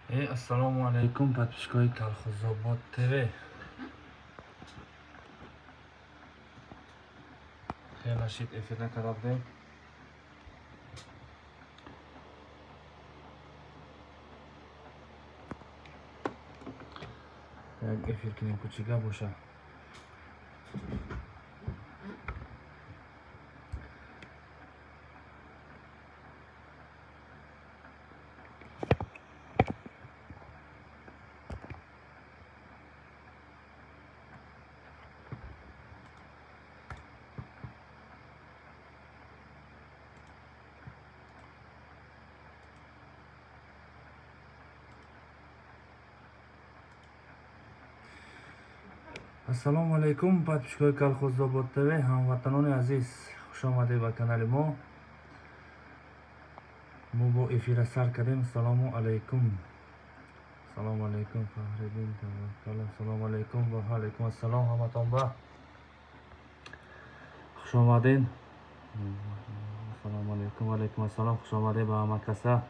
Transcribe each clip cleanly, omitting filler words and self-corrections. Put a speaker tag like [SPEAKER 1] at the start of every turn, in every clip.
[SPEAKER 1] Ассалому алайкум, подписчикои Колхозобод ТВ. Хеле шид эфир накарда будем. Як эфир кунем, кучига боша. Ассалому алайкум, подписчикои Колхозобод ТВ, ҳамватанони азиз, хуш омадед ба канали мо. Мо бо эфира сар кардем. Ассалому алайкум. Ассалому алайкум, Фахриддин таваккал. Ассалому алайкум ва алайкум ассалом ҳаматон ба. Хуш омадед. Ассалому алайкум ва алайкум ассалом. Хуш омадед ба ҳама каса.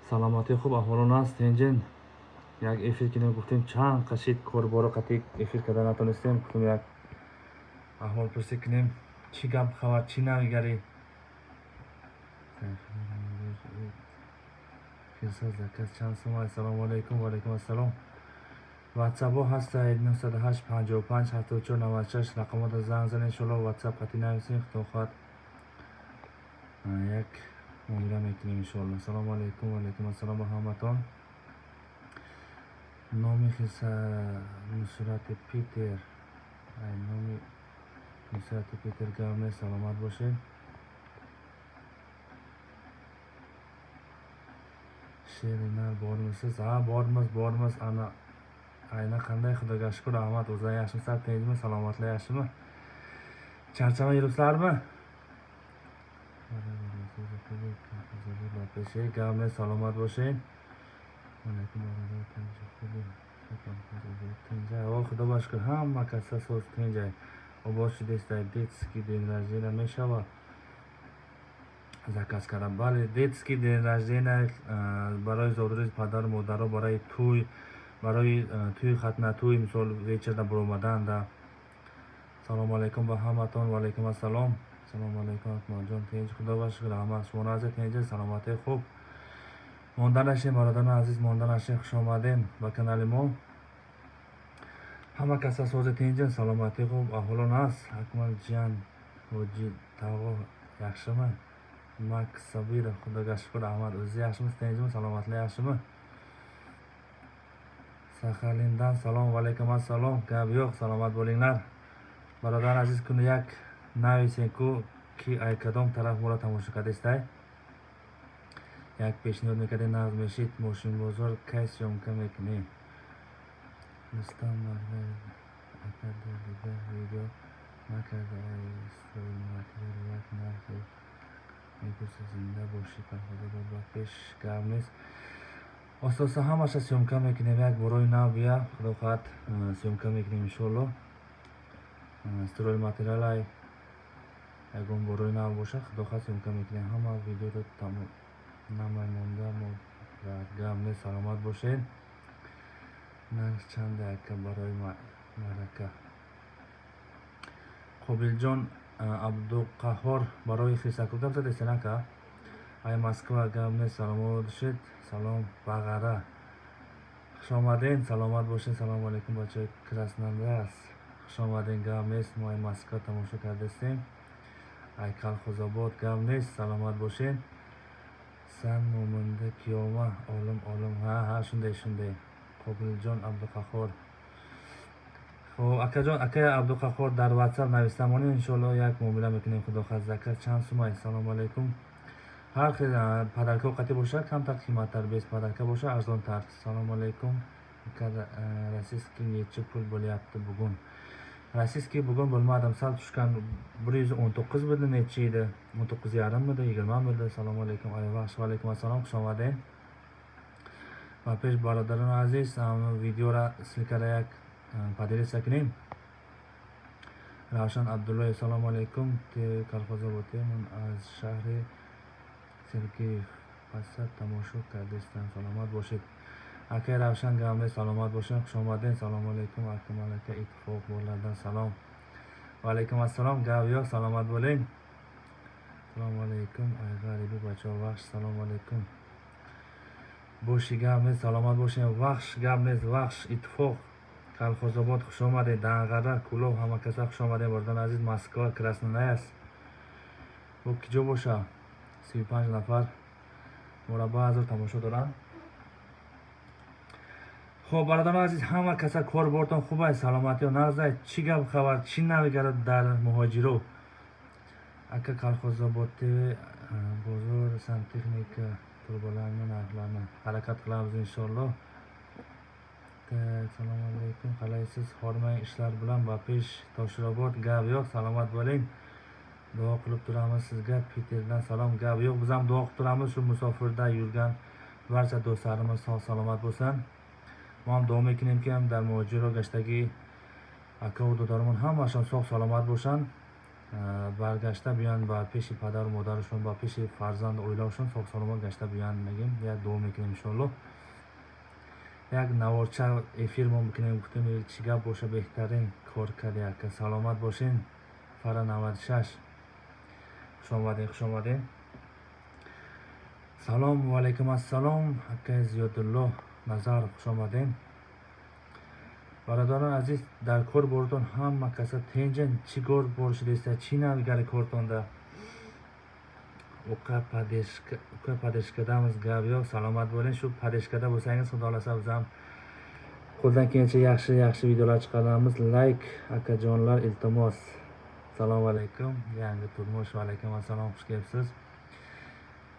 [SPEAKER 1] Саломатӣ хуб, аҳволон аст, тинҷин. Як эфир кунем гуфтем, чанд қашид корборо қатъи эфир карда натонистем. Гуфтем як аҳволпурсӣ кунем, чӣ гап хабар, чӣ навигарӣ. Фирсоз заказ чанд сум? Ассалому алайкум ва алайкум ассалом. Ватсапҳо ҳастаед 908 55 74 96 рақамотро занг занед. Иншоалло ватсап қатъи нависем, худо хоҳад як муомила мекунем иншоалло. Ассалому алайкум ва алайкум ассалом ба ҳаматон. Номи Нусрати Питер, номи Нусрати Питер гавне, саломат бошед. Шери нар бормисиз? А, бормиз, бормиз. Ана ayna qanday, Xudoga shukur, rahmat. O'zlari yaxshimisizlar, tinchmi, salomatlar yaxshimi? Charchamay yuribsizlarmi? Gavne, salomat bo'ling. Xudoga shukur, hamma kasa so'z tinjay. Обод шудестай, детский день рождения мешава. Заказ кардам. Бале, детский день рождения барои зодрӯзи падару модаро, барои тӯй, барои тӯи хатна тӯй, мисол вечерда баромадан да. Салому алайкум ба ҳаматон, ва алайкум ассалом. Салому алайкум Акмалҷон, тинҷ, Худо шукр, ҳама шумо азиз, тинҷ, саломатӣ хуб. Монда нашем, бародарони азиз, монда нашем, хуш омадем ба канали мо. Ҳама каса сози тинҷин, саломатӣ хуб, аҳволон аст. Акмалҷон, ҳоҷи тағо yaxshimi? Мак Сабиров, Xudoga shukur, Ahmad o'zi yaxshimi, tinchmi, salomatlik yaxshimi? Saxalindan salom, va alaykum assalom. Gap yo'q, salomat bo'linglar. Бародарони азиз, kuni як нависен-ку ки ай кадом тараф моро тамошо кардестай. Як пешниҳод мекардем, нағз мешид. Мошинбозор кай съёмка мекунӣ? Рустам ака дигар видео накарда, стройматериал як нархе мепурса. Зинда бошӣ, Колхозобод ба пеш, гап нест. Оста-оста ҳамаша съёмка мекунем, як борои нав бия, худо хоҳад съёмка мекунем иншоалло. Стройматериалай ягон борои нав боша, худо хоҳад съёмка мекунем. Ҳама видеоро тамом намай монда, мо гап нест, саломат бошед. Нарх чанд ака барои марака? Қобилҷон Абдуқаҳҳор барои хирсакӯ гап задест ака? Ай Москва, гап нест, саломат бошед. Салом Бағара, хуш омаден, саломат бошед. Салому алайкум бачаҳои Краснодар, хуш омаден, гап нест. Мо ай Москва тамошо кардастем, ай Колхозобод, гап нест, саломат бошед. Сан момонда киёма олим олим. Ҳа ҳа, shunday shunday. Қобилҷон Абдуқаҳҳор. Хоб акаҷон, акай Абдуқаҳҳор дар WhatsApp нависта монед, иншоалло як муомила мекунем, худо хоҳад. Заказ чанд сумай? Салому алайкум. Ҳар хел падарка қатъи бошад, камтар қиматтар, без падарка бошад арзонтар. Салому алайкум. Российский necha pul bo'lyapti bugun? Российский bugun bo'lmadim, sal tushgan, 119 midi, necha edi? 19,5 midi, 20 midi? Assalomu alaykum. Ayvax, va alaykum assalom, xush omading. Va pesh бародарони азиз, видеоро ссылкара як поделиться кунем. Равшан Абдуллоев, салому алайкум. Колхозобод, ман аз шаҳри Сергеев Пасад тамошо кардистам, саломат бошед. Акай Равшан, гап нест, саломат бошед, хуш омадед. Салому алайкум, Акмал ака, Иттифоқ болардан салом. Ва алайкум ассалом, гап yo'q, саломат bo'ling. Assalomu alaykum, ay g'aribi бачаҳо, Вахш, салому алайкум. Боши, гап нест, саломат бошед. Вахш, гап нест, Вахш, Иттифоқ, Колхозобод, хуш омадед. Данғара, Кӯлоб, ҳама каса хуш омадед, бародарони азиз. Москва, Красноярск. Бо киҷо боша? 35 нафар мураббаъ ҳазор тамошо доранд. Хоб, бародарони азиз, ҳама каса кор бортон хуб аст, саломатиё нағз аст. Чӣ гап хабар, чӣ навигарад дар муҳоҷиро? Ака, Колхозобод ТВ, бозор сантехника турбаларni narxlarini harakat qilamiz, inshaalloh. Assalomu alaykum, qalaysiz? Hormang ishlar bilan, ba pesh. Toshirobod, gap yo'q, salomat bo'ling. Duo qilib turamiz sizga. Peterdan salom, gap yo'q, biz ham duo qilib turamiz. Shu musofirda yurgan barcha do'stlarimiz sog' salomat bo'lsin. Мо ҳам дуо мекунем, ки ҳам дар муҳоҷиро гаштагӣ ака ва додарамон ҳамашон соғ саломат бошанд, баргашта биёянд ба пеши падару модарашон, ба пеши фарзанду оилаашон соғ саломат гашта биёянд, мегем, як дуо мекунем, иншоаллоҳ. Як наворча эфир мо мекунем, гуфтем, чӣ гап боша, беҳтарин кор карди, ака, саломат бошен. Фара 96, хуш омадем, хуш омадем. Салом, ва алайкум ассалом, акаи Зиёдуллоҳ Назаров, хуш омадем. Бародарон азиз, дар кор бортон ҳама каса тенҷан, чӣ кор бор шудеста, чӣ навигари кортонда? Ука поддержка damiz, gap yo'q, salomat bo'ling. Shu поддержка da bo'lsangiz, xudo xohlasa, biz ham qo'ldan kelgancha yaxshi yaxshi videolar chiqaramiz. Layk, akajonlar, iltimos. Assalomu alaykum, Yangi turmush, va alaykum assalom, xush kelibsiz.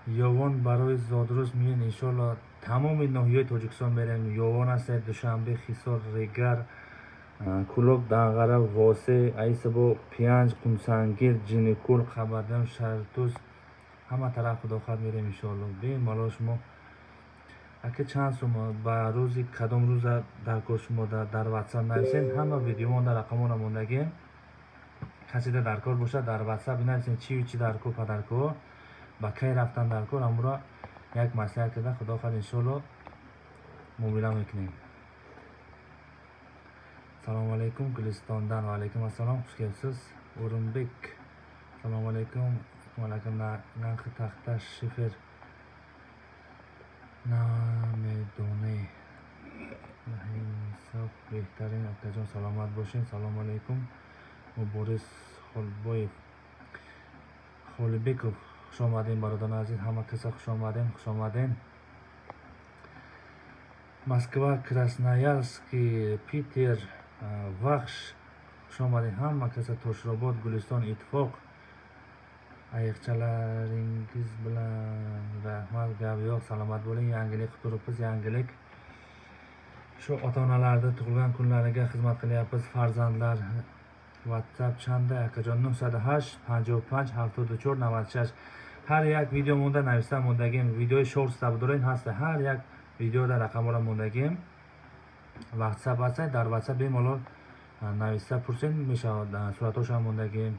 [SPEAKER 1] Ёвон барои зодрӯз миён, иншоалло, тамоми ноҳияи Тоҷикистон мерем. Ёвон аст, Душанбе, Ҳисор, Регар, Кӯлоб, Данғара, Восе, Айсабо, Пианҷ, Қумсангир, Ҷиникул, Қабардиён, Шаҳртуз, ҳама тараф худохоҳад мерем, иншоалло, бемалол. Шумо, ака, чанд сум, ба рӯзи кадом рӯза дар кор шумо, дар Ватсап нависен. Ҳама видеомонда рақамона мондагем. Касида дар кор бошад, дар Ватсап бинависен, чию чи дар кор, падарко, ба кай рафтан дар кор, ҳамуро як маслиҳат карда, худо хоҳад, иншоалло, муомила мекунем. Assalomu alaykum, Gulistondan. Va alaykum assalom, xush kelibsiz. O'rinbek, assalomu alaykum alaykum. Narxi taxta shifer namedone. Insof, беҳтарин, акаҷон, саломат бошед. Салому алайкум, Муборис Холбоев, Холибеков, хуш омадем, бародарони азиз, ҳама каса хуш омадем, хуш омадем. Москва, Красноярский, Питер, Вахш, хуш омадем ҳама каса. Тошробод, Гулистон, Иттифоқ, ayiqchalaringiz bilan rahmat, gap yo'q, salomat bo'ling. Yangilik qilib turibmiz, yangilik. Shu ota onalarni tug'ilgan kunlariga xizmat qilyapmiz, farzandlar. WhatsApp chanda, akajon? 908 55 74 96. Ҳар як видео монда нависта мондагим, видеои шортс дорем ҳаста, ҳар як видеода рақамҳоро мондагим. WhatsApp ҳаста, дар WhatsApp бемалол нависта пурсед мешавад, суратҳошам мондагим.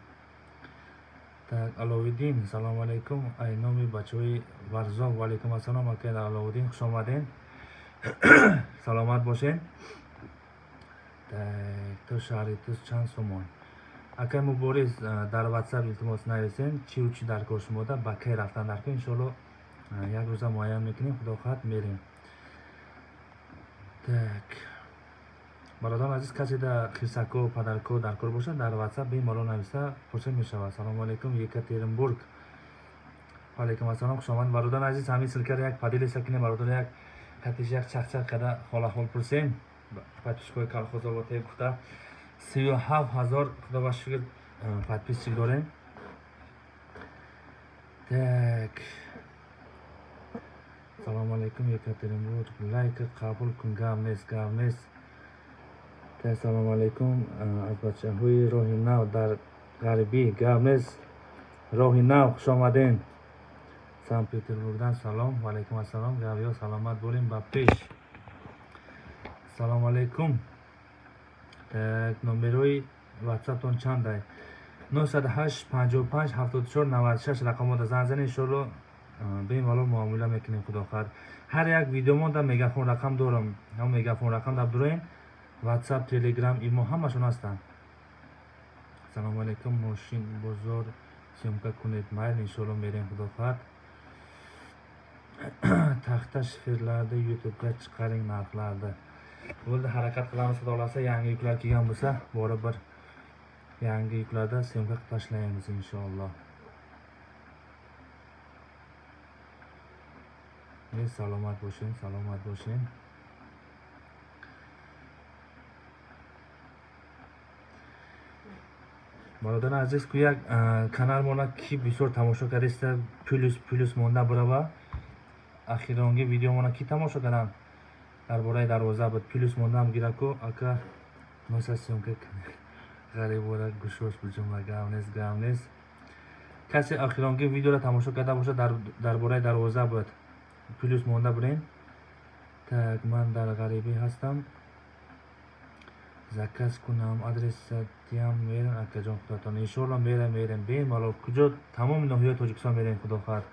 [SPEAKER 1] Так, Аловиддин, салому алайкум, ай номи бачаҳои Варзоб. Ва алайкум ассалом, акай Аловиддин, хуш омаден, саломат бошед. Так, то шаҳри Туз чанд сомон? Акай Мубориз, дар WhatsApp, илтимос, нависен, чию чӣ дар кор шумода, ба кай рафтан дар кор, иншоалло, як рӯза муайян мекунем, худо хоҳад, мерем. Так, бародарон азиз, каседа хирсако, падарко дар кор бошад, дар WhatsApp бемалол нависта пурсид мешавад. Салому алайкум, Екатеринбург. Ва алайкум ассалом, хуш омад, бародарон азиз. Ҳамин ссылка ро як поделиться кунем, бародарон, як катиш, як чақчақ карда, ҳолаҳол пурсем. Подписчик ои Колхозобод гуфта, 37 000, худо ба шукр, подписчик дорем. Так, салому алайкум, Екатеринбург, лайк қабул кун, гап нест, гап нест. Так, салому алайкум, аз бачаҳои Роҳи Нав дар ғарбӣ. Гап нест, Роҳи Нав, хуш омаден. Санкт Петербургдан салом. Ва алайкум ассалом, гап yo'q, саломат bo'ling, ба пеш. Салому алайкум. Так, номерои ватсаптон чандай? 908 55 74 96 рақамода занг занед, иншоалло. Бемалол муомила мекунем, худо хоҳад. Ҳар як видеомон дар мегафон рақам дорам. Ҳам мегафон рақам дар дуроен, WhatsApp, Telegram, имо ҳамашон ҳастанд. Салому алайкум, мошин бозор съёмка кунед. Майли, иншоалло мерем, худо хоҳад. Taxta shiferlarni YouTube'ga chiqaring narxlarni. Bo'ldi, harakat qilamiz, xudo xohlasa, yangi yuklar kelgan bo'lsa, borib bir yangi yuklarda syomka qilib tashlaymiz inshaalloh. Salomat bo'ling, salomat bo'ling. Бародарони азиз, ку як каналмона ки бисёр тамошо кардиста, плюс монда бурава. Ахиронги видеомона ки тамошо карданд? Дар бораи дарвоза буд. Плюс мондаам гираку, ака носа съёмка ғарибора гӯшош буҷумла гам нест, гам нест. Касе охиронги видеоро тамошо карда бошад, дар бораи дарвоза буд. Плюс монда бурен. Так, ман дар ғарибӣ ҳастам. Заказ кунам, адреса диҳам, мерем, акаҷон, худотон. Иншоалло мерем, мерем. Бемалол куҷо тамоми ноҳияи Тоҷикистон мерем, худо хоҳад.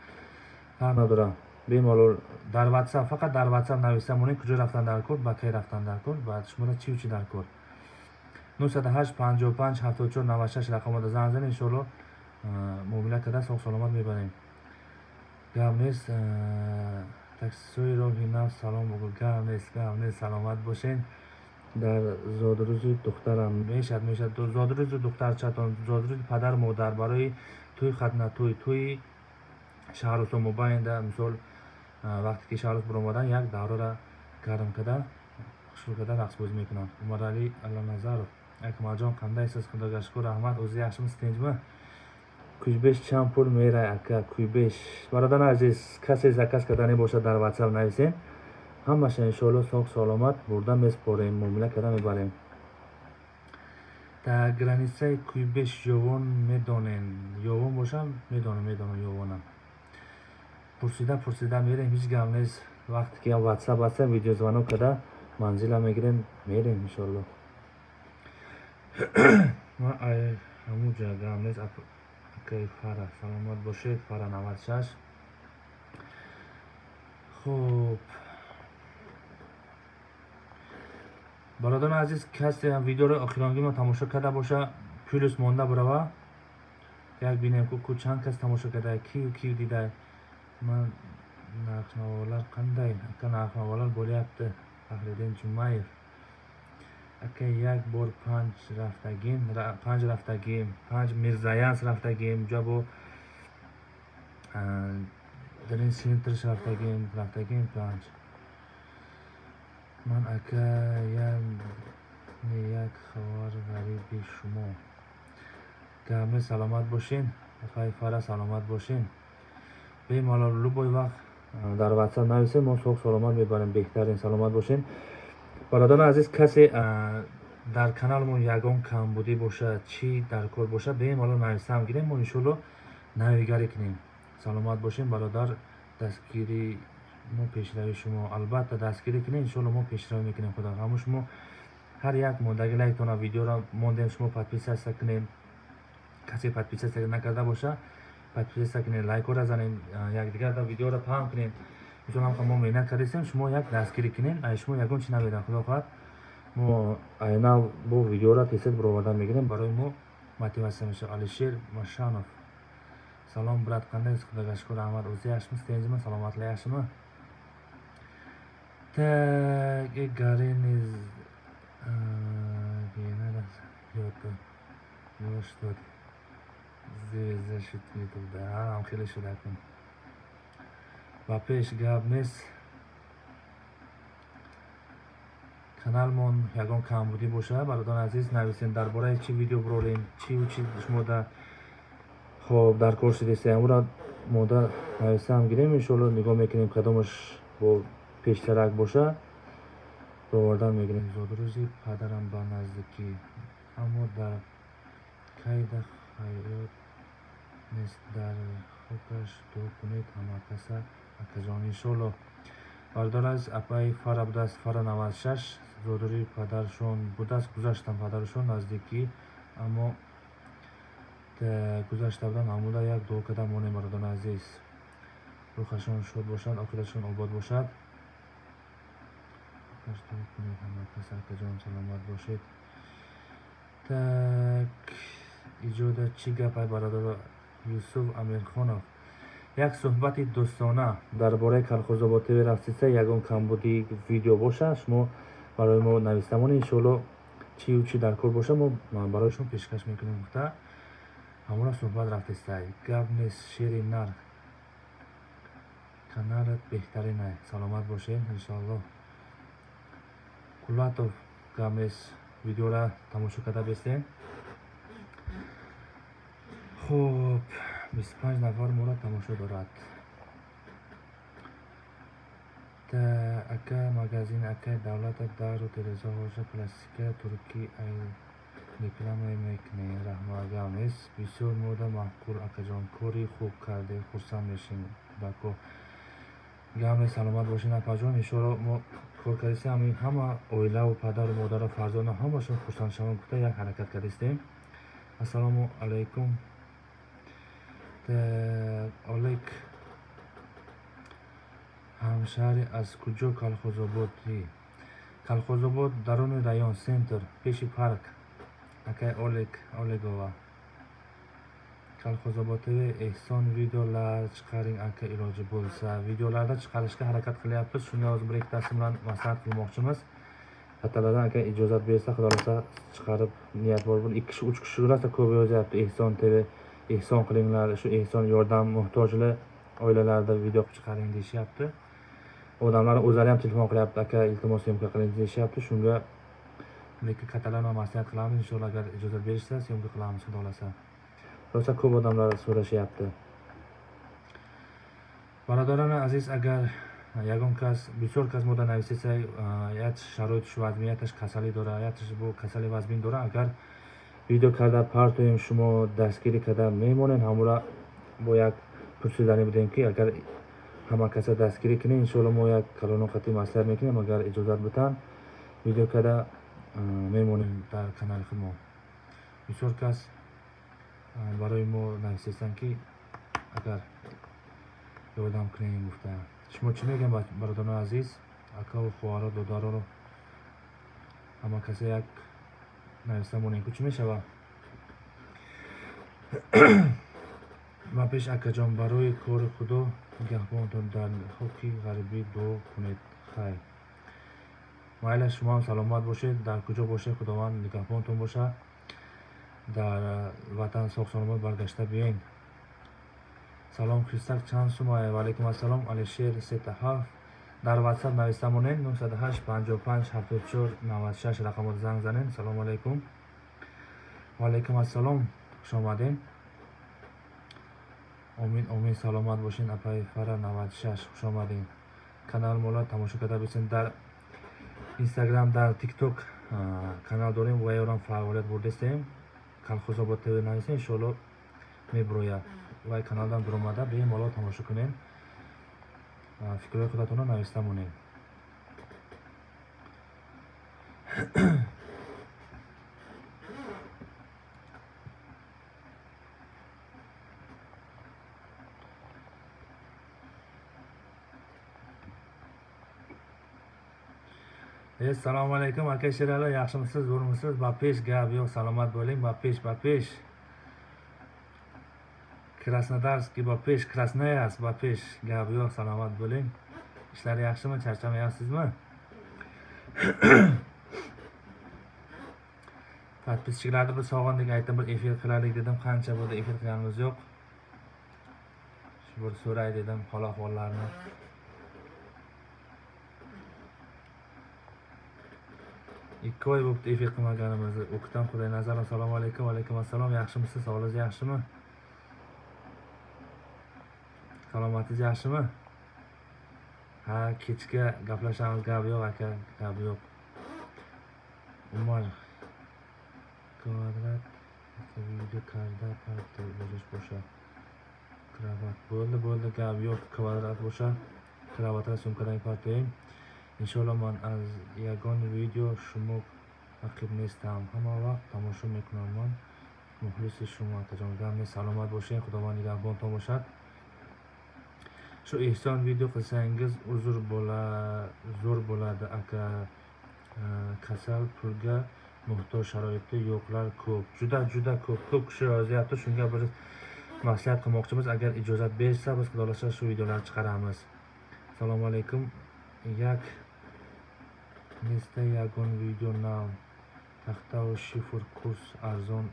[SPEAKER 1] Фарқ надорам. Бемалол дар WhatsApp, фақат дар WhatsApp нависа монед куҷо рафтан дар кор, ба кай рафтан дар кор, баъд шуморо чӣ чӣ дар кор. 908 55 74 96 рақамода занг занед, иншоалло муомила карда соғ саломат мебарем. Гап нест, таксисои роҳи нав салом бугӯ. Гап нест, гап нест, саломат бошед. Дар зодрӯзи духтарам мешад, мешад зодрӯзи духтарчатон, зодрӯзи падар модар, барои тӯй хатнатӯй, тӯи шаҳрусо мобайнда, мисол вақте ки шаҳрус буромадан як даврара гарм карда, хушрӯ карда рақсбозӣ мекунанд. Умаралӣ Алланазаров, Акмалҷон, қандайсиз? Худога шукр, раҳмат. O'zi yaxshimisiz, tinchmi? Куйбеш чанд пул мерай, ака? Куйбеш, бародари азиз, касе заказ кардани бошад, дар WhatsApp нависен. Ҳамаша иншоалло соғ саломат бурда меспорем, муомила карда мебарем. Дар границаи Куйбеш Ёвон медонем. Ёвон бошам, медонам, медонам Ёвонам. Пурсида пурсида мерем, ҳеҷ гап нест. Вақте ки WhatsApp аста, видеозвонок карда манзила мегирем, мерем иншоалло. Ман ай ҳамуҷа, гап нест. Акаи Фара, саломат бошед. Фара 96. Хуб, бародарони азиз, касе видеоро охиронги мо тамошо карда боша, плюс монда бурава. Як бинем ку чанд кас тамошо карда, кию кию дида. Ман нархнаволар қандай? Ака, нархнаволар bo'lyapti. Faxriddin Jumayev. Ака, як бор панҷ рафтагим, панҷ рафтагим, панҷ Мирзаянс рафтагим, ҷо бо Дрин Сентрш рафтагим, рафтагим панҷ. Ман ака як хабар ғариби шумо. Гамне, саломат бошин. Афай Фара, саломат бошин. Бемалол любой вақт дар WhatsApp нависед, мо соғ саломат мебарем, беҳтарин, саломат бошин. Бародарони азиз, касе дар каналмон ягон камбудӣ бошад, чӣ дар кор бошад, бемалол нависам гирем, мо иншоалло навигарӣ кунем. Саломат бошем, бародар, дастгири мо пешравии шумо. Албатта дастгирӣ кунем, иншоалло мо пешравӣ мекунем, худо. Ҳамо шумо ҳар як мондаги лайктона видеоро мондем, шумо подписаться кунем. Касе подписаться накарда боша, подписаться кунем, лайкҳоро занем, якдигарда видеоро паҳн кунем. Мисол ҳам мо меҳнат кардастем, шумо як дастгирӣ кунем, ай шумо ягон чи намедам, худо хоҳад. Мо айнав бо видеоро тезтез баровардан мегирем, барои мо мотиватсия мешавад. Алишер Машанов, салом брат, қандайsiz? Xudoga shukur, rahmat. O'zi yaxshimisiz, tinchmi, salomatlik yaxshimi? Так, Гарин из звезда шуд ютубда, ҳам хеле шуд акун. Ба пеш, гап нест. Каналмон ягон камбудӣ боша, бародарони азиз, нависем дар бораи чӣ видео бурорем, чиву чи шумо да хоб дар кор шудеста, амура мода нависам гирем, иншоалло нигоҳ мекунем, кадомаш бо пештарак боша, баровардан мегирем. Зодрӯзи падарам ба наздикӣ, аммо дар қайда ҳаёт нест, дар хокаш дуо кунед ҳама каса, акаҷон, иншоалло. Бародар азиз, апаи Фара будааст, Фара 96, зодрӯзи падаршон будааст, гузаштан падаршон наздикӣ, аммо гузашта будан, ҳамуда як дуо карда монем, бародарони азиз. Рӯҳашон шод бошад, охиратшон обод бошад. Акаҷон саломат бошед. Так, иҷода чӣ гап ай бародаро? Юсуф Амирхонов. Як суҳбати дӯстона дар бораи Колхозобод ТВ рафтиса, ягон камбуди видео боша, шумо барои мо нависта монед, иншоалло чию чӣ дар кор боша, мо барои шумо пешкаш мекунем гуфта. Ҳамона суҳбат рафтистай. Гап нест, шери нар. Каналат беҳтарин ай. Саломат бошед, иншоалло. Кулатов, гап нест, видеора тамошо карда бестем. Хуб, 25 нафар моро тамошо дорад. Ака магазин акай давлата дару терезаҳоша пластика туркӣ ай реклама мекунем. Раҳмат, гап нест. Бисёр мода маъқул акаҷон, кори хуб карде, хурсанд мешем. Кӯдако гап нест, саломат бошед апаҷон. Иншоалло мо кор кардистем, ҳамин ҳама оилаву падару модару фарзандо ҳамашон хурсанд шаванд гуфта як ҳаракат кардистем. Ассалому алайкум. Олег ҳамшаҳри аз куҷо Колхозободӣ? Колхозобод даруни район центр пеши парк. Акай Олег Олегова. Колхозобод ТВ эҳсон videolar chiqaring aka, iloji bo'lsa. Videolarda chiqarishga harakat qilyapmiz. Shunga hozir bir ikkitasi bilan maslahat qilmoqchimiz. Kattalardan aka ijozat bersa, xudo xohlasa chiqarib niyat bor. Bir 2 kishi, 3 kishi rosa ko'p yozyapti. Ehson TV ehson qilinglar, shu ehson yordam muhtojli oilalarda video qilib chiqaring deyishyapti. Odamlar o'zlari ham telefon qilyapti, aka iltimos syomka qiling deyishyapti. Shunga lekin kattalar bilan maslahat qilamiz, inshaalloh agar ijozat berishsa syomka qilamiz, xudo xohlasa. Rosa ko'p odamlar so'rashyapti. Barodarona aziz, agar ягон кас, бисёр кас мода нависеса, як шароит вазмин, якаш касалӣ дора, якаш бо касали вазмин дора, агар видео карда партоем, шумо дастгирӣ карда мемонед, ҳамура бо як пурсиданӣ будем ки агар ҳама каса дастгирӣ кунед, иншоалло мо як калоно қатъи маслиҳат мекунем, агар иҷозат битан видео карда мемонем дар канали худмон. Бисёр кас барои мо нависестанд ки агар ёрдам кунем гуфта. Шумо чӣ мегӯем бародарони азиз, акаву хоҳаро, додароро, ҳама каса як нависта монем ку чӣ мешавад? Ма пеш акаҷон, барои кори худо нигаҳбонтон, дар хоки ғарибӣ дуо кунед. Хайр, майла, шумо ҳам саломат бошед, дар куҷо бошед худованд нигаҳбонтон бошад, дар ватан соғ саломат баргашта биёен. Салом Христак, чанд сумае? Ва алайкум ассалом. Алишер 37 дар WhatsApp нависта монед, 908 55 74 96 рақамот занг занед. Салому алайкум. Ва алайкум ассалом, хуш омадед. Омин, омин, саломат бошед. Апаи Фара 96, хуш омадед. Канал мола тамошо карда бисен. Дар Instagram, дар TikTok канал дорем ва ёрам фаъолият бурдастем. Колхозобод ТВ нависен, иншоалло меброяд. Вай каналдан дуромада бемалол тамошо кунед. Фикрҳои худатонро нависта монед. Assalomu alaykum aka Sherali, yaxshimisiz, zo'rmisiz? Ba pesh, gap yo'q, salomat bo'ling. Ba pesh, ba pesh. Krasnodarskiy ba pesh, Krasnoyarsk ba pesh, gap yo'q, salomat bo'ling. Ishlar yaxshimi, charchamayapsizmi? Podpischilarni bir sog'indik, aytdim bir efir qilaylik dedim, qancha bo'ldi efir qilganimiz yo'q. Shu bir so'ray dedim hol ahvollarni. 2 oy bo'libdi efir qilmaganimizni. O'ktam Xudoynazarov, assalomu alaykum. Va alaykum assalom. Yaxshimisiz? Sog'ligingiz yaxshimi? Salomatingiz yaxshimi? Ha, kechga gaplashamiz, gap yo'q aka, gap yo'q. Umar kvadrat video karda parti bo'lish bo'sha. Kravat bo'ldi, bo'ldi, gap yo'q, kvadrat bo'sha. Kravatlar sumkadan partiyim. Иншоалло ман аз ягон видео шумо ақиб нестам. Ҳама вақт тамошо мекунам, ман мухлиси шумо акаҷон. Гап нест, саломат бошед, Худованд нигаҳбонтон бошад. Shu ehson video qilsangiz uzr bo'la, zo'r bo'ladi aka. Kasal pulga muhtoj sharoiti yo'qlar ko'p. Juda juda ko'p, ko'p kishi yozyapti. Shunga bir maslahat qilmoqchimiz. Agar ijozat bersa, biz xudo xohlasa shu videolarni chiqaramiz. Assalomu alaykum. Yak nesta yagon video nav taxta va shifr kurs arzon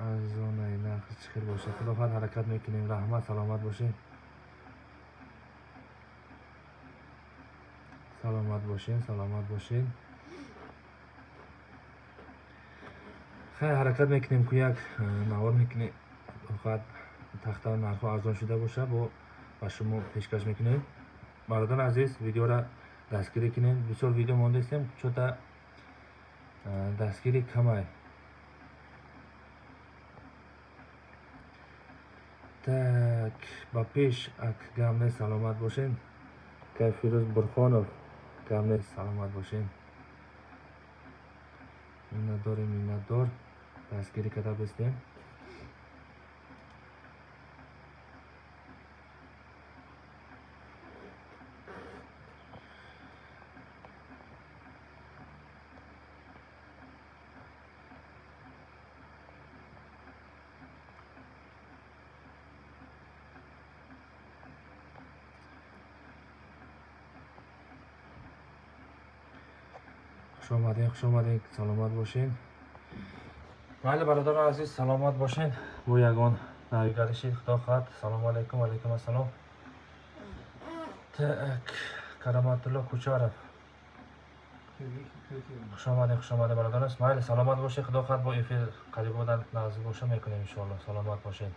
[SPEAKER 1] arzon narxi chiqib bo'lsa, xudo xohlasa harakat mekunim. Rahmat, salomat bo'ling. Salomat bo'ling, salomat bo'ling. Xayr, harakat mekunim, kuyak navor mekunim. Faqat taxta narxi arzon шуда боша, бо ба шумо пешкаш мекунем. Бародарон азиз, видеоро дастгирӣ кунем. Бисёр видео мондастем, чота дастгирӣ камай. Так, ба пеш ак гамне, саломат бошен. Кай Фирӯз Бурхонов, гамне, саломат бошен. Миннатдорем, миннатдор. Дастгирӣ карда бистем. Хуш омадед, хуш омадед, саломат бошед. Майли бародарон азиз, саломат бошед. Бо ягон навигариши худо хоҳад. Салому алайкум, алайкум ассалом. Так, Караматулло Кучаров. Хуш омадед, хуш омадед бародарон. Майли саломат бошед, худо хоҳад бо эфир қариб будан наздик боша мекунем иншоалло. Саломат бошед.